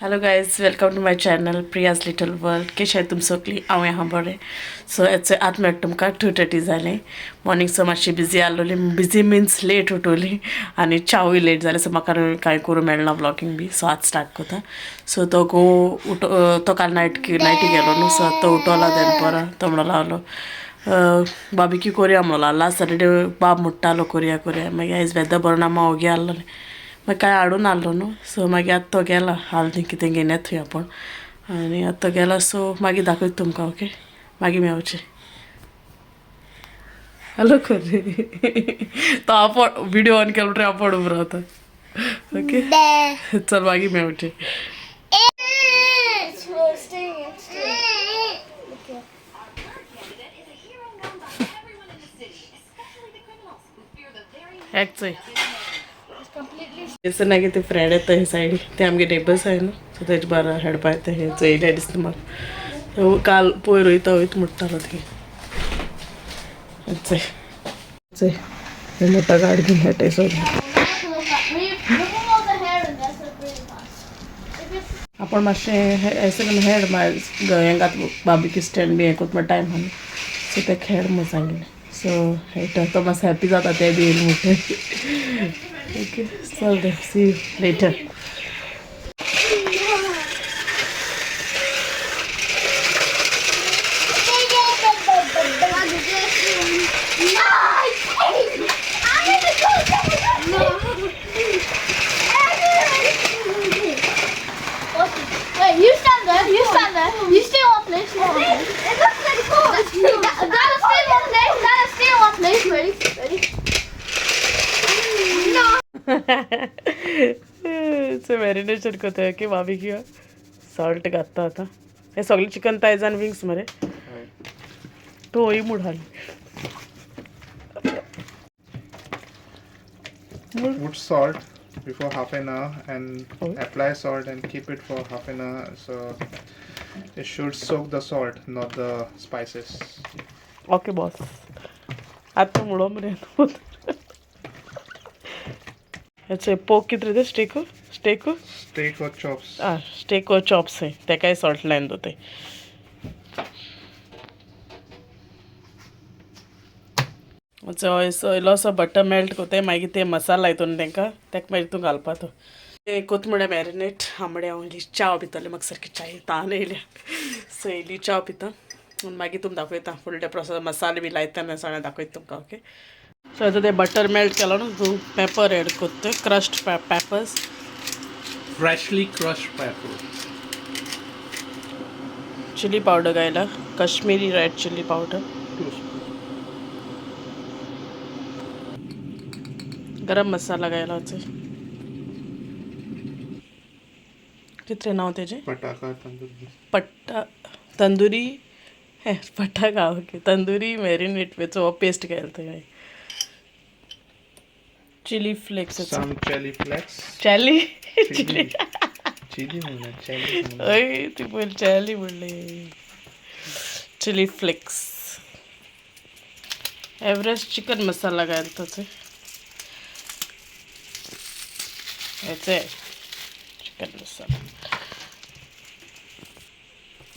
Hello guys, welcome to my channel Priya's little world. कशें आहाय तुम सगळीं? हांव आहा बरें. सो हेचे आतां मेळटा तुमकां 2:30 जालें. मॉर्निंग सो मातशी बिजी आहलोली. बिजी मिन्स लेट उठोली आनी च्यावूय लेट जालें. सो म्हाका कांय करूं मेळना व्लॉगींग बी. सो आतां स्टार्ट करता. सो तो घोव उठ, तो काल नायटी गेलो न्हू. सो तो उठोला दनपरां. तो म्हणो लागलो बार्बिक्यू कोरया म्हणलो. लास्ट सॅटर्डे बाब म्हणटालो कोरया कोरया. मागीर आयज वेदर बरो ना, मागीर ओगी आहलोलें. मागीर कांय हाडून आहलो न्हू. सो मागीर आतां तो गेला हाल ती कितें घेवन येता थंय आपूण आनी आतां तो गेला. सो मागीर दाखयता तुमकां. ओके, मागीर मेवचें. हॅलो कर तो आपोड विडियो ऑन केलो म्हणटकीर आपोड उबो रावता. ओके, चल मागीर मेवचें. It's roasting. It's okay. एक चोय. It's completely. दिसना की ते फ्रेंड येता हे सायडी. ते आमगे नेबर्स आहाय न्हू. सो तेजे बारा हेडपा येता. हे चोयले दिसता म्हाका. काल पयर वयता वयता म्हणटालो ती. चोय चोय, हे मोठा गाडी घेवन खेळटाय सगळें. Remove all the hair and that's it really fast. If it's आपण मातशें ऐसे करून हेड हें घात बार्बिक्यू स्टँड बी हें कोत्ता टायम आहा न्हू. सो ते हेड म्हूण सांगिल्लें. सो हेडटा तो मातसो हॅप्पी जाता ते बी येयले म्हणटकीर. ओके, चल then, see you later. Wait, you stand there. You stand there. You stay one place. You stay one place. It looks like cool. That'll stay one place. That'll stay one place. Ready? Ready? No. So marination करता की barbecue salt घातता आतां. हे सगळे chicken थायज आनी wings मरे. तूं वय mood हाली. Put salt before half an hour and Oh. apply salt and keep it for half an hour, so it should soak the salt, not the spices. Okay boss. आतां मुडो मरे. हेचे पोक कितें रे? Steak steak. Steak or chops. आं, स्टेक or chops. हे तेकाय सॉल्ट लायन दवरताय. सो इल्लोसो बटर मेल्ट कोताय. मागीर ते मसाला हितून तेंकां तेका मागीर तूं घालपा. तो ते कोत म्हळ्यार मॅरिनेट आमड्या. हांव इल्ली च्याव पितलें. म्हाका सारकी च्याय तान येयल्या. सो इल्ली च्याव पिता आनी मागीर तुमकां दाखयता फुडले प्रोसेस. मसाले बी लायतना सगळें दाखयता तुमकां. ओके, सो आतां ते बटर मेल्ट केलो न्हू, तूं पेपर एड कोत्ता, crushed peppers. Freshly crushed pepper. Chilli powder घायला, Kashmiri red chilli powder. 2 spoons. गरम मसाला घायला. कितलें नांव तेजें? पटाका tandoori. पट्टा तंदुरी हे पटाका. ओके, तंदुरी मॅरिनेट हो पेस्ट घायला थंय. Chilli flakes. Some chili flakes. Chilli. Chili. Chili म्हणलं, chili म्हणलं. हय, ती पयली चॅली म्हणली. Chilli flakes, Everest chicken masala घायला तो. हेचे चिकन मसाला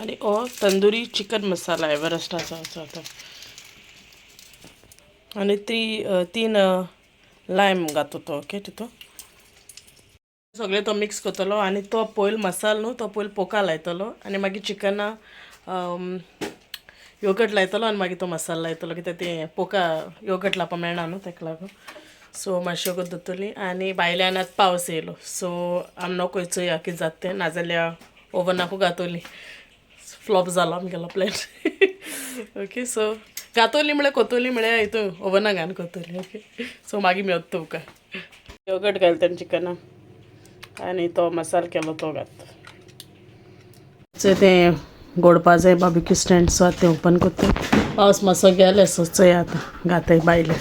आनी हो तंदुरी चिकन मसाला एवरेस्टाचो आसा आतां. आनी ती तीन लायम घातो तो. ओके, तितू सगळें तो मिक्स करतलो आनी तो पयल मसालो न्हू, तो पयल पोका लायतलो आनी मागीर चिकना योगट लायतलो आनी मागीर तो मसालो लायतलो. कित्याक तें पोका योगट लावपा मेळना न्हू, तेका लागून. सो मातशी योगट दवरतली. आनी भायल्यान आतां पावस येयलो. सो आमी नको चोया कितें जाता तें, नाजाल्यार ओवनाकू घातोली. फ्लॉप जालो आमगेलो प्लॅन. ओके, सो घातोली म्हळ्यार कोतोली म्हळ्यार हितून ओवना घालून कोतोली. ओके, सो मागीर मेवता तुमकां. योगट घालता तेन्ना चिकना आनी तो मसालो केलो तो घालता. सो तें गोडपा जाय बार्बिक्यू स्टँड. सो आतां तें ओपन करता. पावस मातसो गेले. सो चोया आतां घाताय भायले.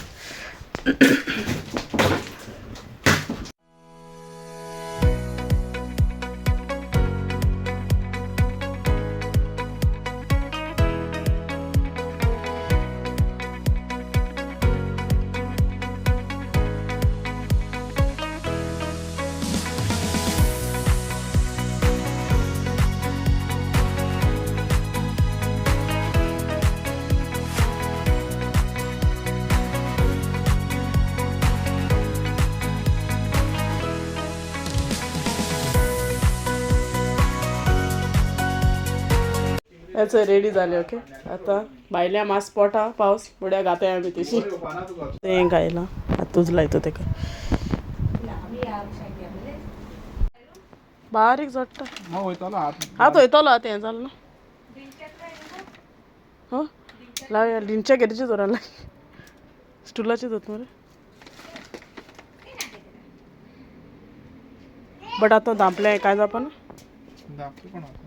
हेच रेडी जाले. ओके आतां भायल्या मास पोटा पावस बुड्या घाताय आमी तशी तें गायलां आतांच लायता तेका बारीक जोडटा. वयतलो हात. हात वयतलो आतां हें जालें ना. हो लावया लिंच्या गेरीचे जोरान लाय स्टुलाचे दोत मरे. बट आतां धांपलें काय जावपा ना. धांपलें पण आतां.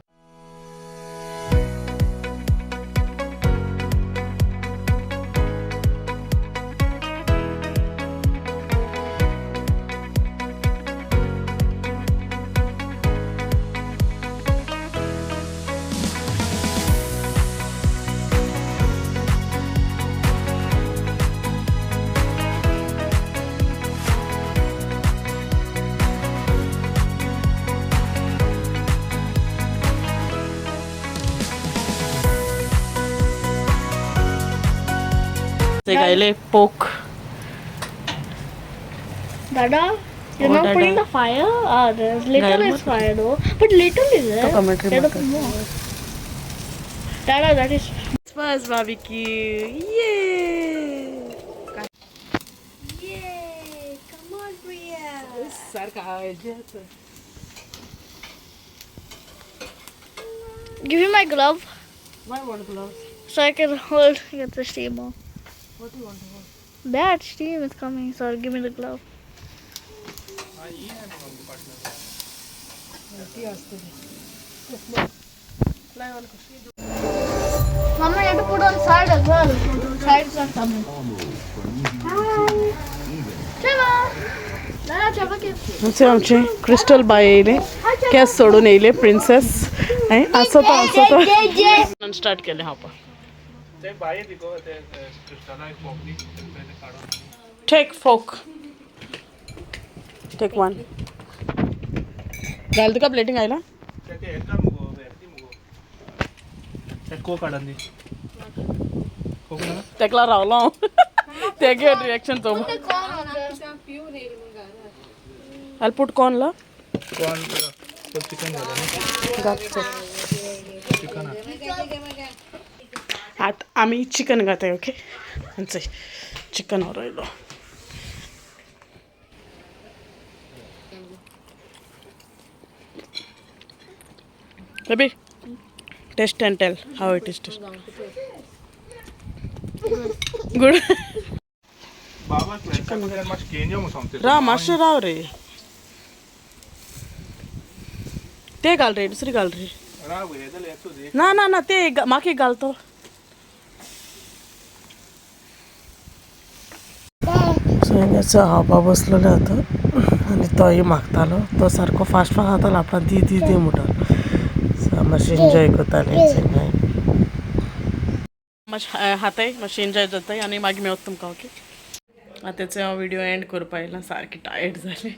ते गायले पोक. Dada, you're Oh, not putting Dada. The fire? Ah, there's little Gail is fire though. But little is there. Commentary Little marker. more. Dada, that is. First barbecue. Yay! Yay! Come on, Priya. सारखा Give me my glove Why want gloves? So I can hold get the steam off. What do you want to hold? That steam is coming, so give me the glove. Mama, you have to put on side as well. Sides are coming. Hi. Trevor. Dada, Trevor, give. आमचे आमचे crystal बाय येयले केस सोडून येयले princess असो तो असो तो start केले हांव पळय. ते बाये दी गो ते क्रिस्टला एक फोक दी ते काडून. Take fork. Take one. घाल तुका प्लेटींग आयला. ते ते हें कर मुगो हें दी मुगो ते कोक हाडून दी कोक ना. तेकला रावलो हांव तेगे रिएक्शन चोव. The corn on there. I'll put corn ला. कॉर्न चिकन जालें न्ही. घाल. चिकन. आतां आमी चिकन घाताय. ओके आमचें chicken रोयलो. Baby, taste and tell how it is taste. Good. Baba chicken मातशें केंज मुगो सोमतें. राव मातशें राव रे ते घाल रे दुसरी घाल रे. राव हें जालें एकूच एक. ना ना ना ते म्हाका एक घाल तो. सो हेचो हावपा बसलेलो आतां आनी तोय मागतालो तो सारको फास्ट फास्ट खातालो आपणाक दी दी दी म्हणटालो. सो मातशें एन्जॉय करतालें सगळें मातशें खाताय मातशें एन्जॉय जाताय आनी मागीर मेवता तुमकां. ओके आतांचो हांव व्हिडियो एंड करपा येयला. सारकी टायर्ड जालें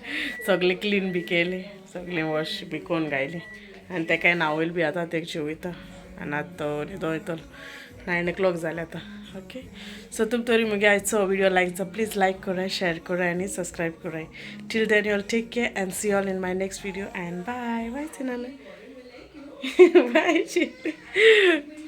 सगळें क्लीन बी केलें सगळें वॉश बी करून गायलें आनी तेकाय न्हांवयल बी आतां तेका जेवयता आनी आतां तो न्हिदो वयतलो. 9 o'clock जालें आतां. ओके सो तुम तरी मुगे आयचो व्हिडियो लायक जा प्लीज लायक कराय शेअर कराय आनी सबस्क्रायब कराय. Till then you all take care and see all in my next video and bye bye. Sinal bye.